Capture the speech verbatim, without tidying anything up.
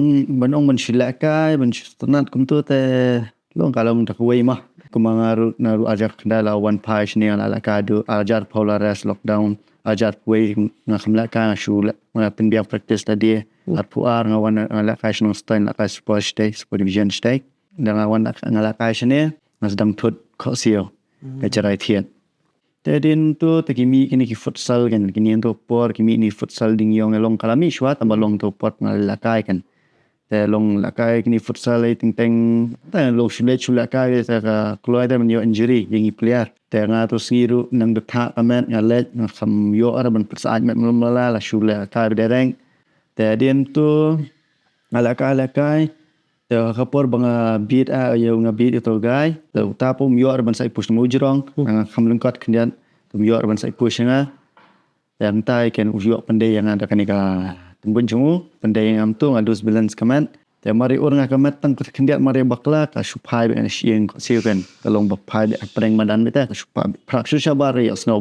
Hmm, ban ong ban shu lehkai, ban shu sngewtynnat kumtu te long ka long da kawei ma. Kumba nga ruh, nga ruh arhajar khyndai la wan phai shane, nga la lehkai haduh arhajar arphew la rest lockdown, arhajar arphew wei nga kham lehkai, nga shu leh, nga pynbiang practice lade. Arphew ar nga wan, nga lehkai shnong Suteng, lehkai Super shatei, Super Division shatei. Da nga wan nga lehkai shane, nga sdang thut khohsiew ka Cherai Thied. Te hadien to te ki mih kine ki futsal kan, kine to por ki mih kine futsal ding ïong, long ka la mih shuwa tang ba long to por nga lehkai kan. Te long lehkai kine futsal ei teng teng, te long shu leit shu lehkai te ka kloi te man ïoh injury ïa ngi player. Te nga to sngi ruh nang da thah ka met, nga leit nga kham ïoh ar ban pyrsad met mlum la la shu lehkai ba dereng. Te hadien to nga lehkai lehkai. Te ha ka por ba nga beat a ïa nga beat ïa to guy, te uta pa um ïoh ar ban sa ïa push, nga u jrong, nga kham lyngkot khyndiat, um ïoh ar ban sa ïa push ïa nga. Te hangtai kan u ïoh pyndei ïa nga da kane ka tyngbun jong u, pyndei ïa nga, kumto nga lose balance ka met. Te mar ïa ur nga ka met tang khyndiat, mar ïa bakla ka shu phai beit na shyieng khohsiew kan, ka long ba phai beit hapdeng madan beit, te ka shu phai beit phra shu shabar ïa snow.